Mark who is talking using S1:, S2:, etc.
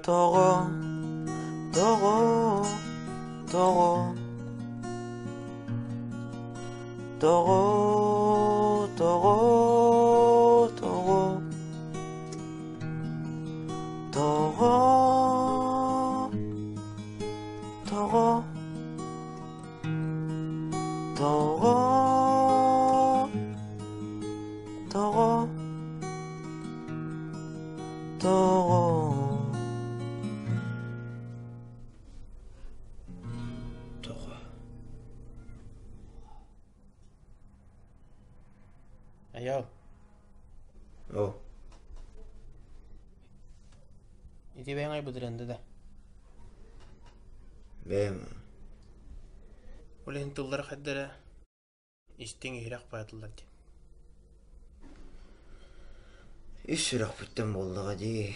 S1: Тоҕо, тоҕо, тоҕо, тоҕо, тоҕо, тоҕо, тоҕо, тоҕо, тоҕо, тоҕо, тоҕо. Тоҕо.
S2: Айал.
S1: О.
S2: Ити бэйэҥ айбытырында да.
S1: Бэйэм.
S2: Ол иһин тыллара хайдара истиҥ иһирэх баатыллар дии.
S1: Ис сүрэхпиттэн буоллаҕа дии.